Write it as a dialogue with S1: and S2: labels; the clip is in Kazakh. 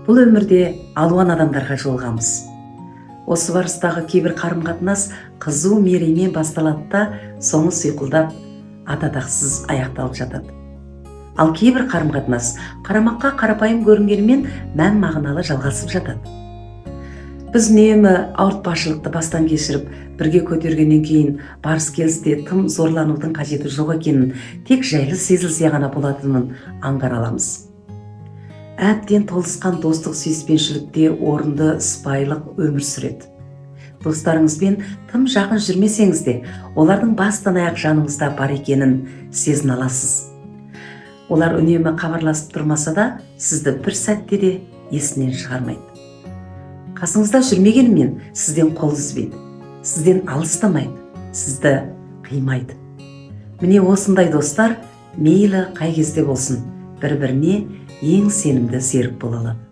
S1: Бұл өмірде алуан адамдарға жолығамыз. Осы барыстағы кейбір қарым қатынас қызу мереймен басталады да, соңы сұйқылдап, ат атақсыз аяқталып жатады. Ал кейбір қарым қатынас қарамаққа қарапайым көрінгенімен, мән мағыналы жалғасып жатады. Біз үнемі ауыртпашылықты бастан кешіріп, бірге көтергеннен кейін барыс келісте тым зорланудың қажеті жоқ екенін, тек жайлы сезілсе ғана болатынын аңғара аламыз. Әбден толысқан достық сүйіспеншілікте орынды сыпайылық өмір сүреді. Достарыңызбен тым жақын жүрмесеңіз де, олардың бастан аяқ жаныңызда бар екенін сезіне аласыз. Олар үнемі хабарласып тұрмаса да, сізді бір сәтте де есінен шығармайды. Қасыңызда жүрмегенімен, сізден қол үзбейді, сізден алыстамайды, сізді қимайды. Міне, осындай достар мейлі қай кезде болсын бір біріне ең сенімді серік бола алады.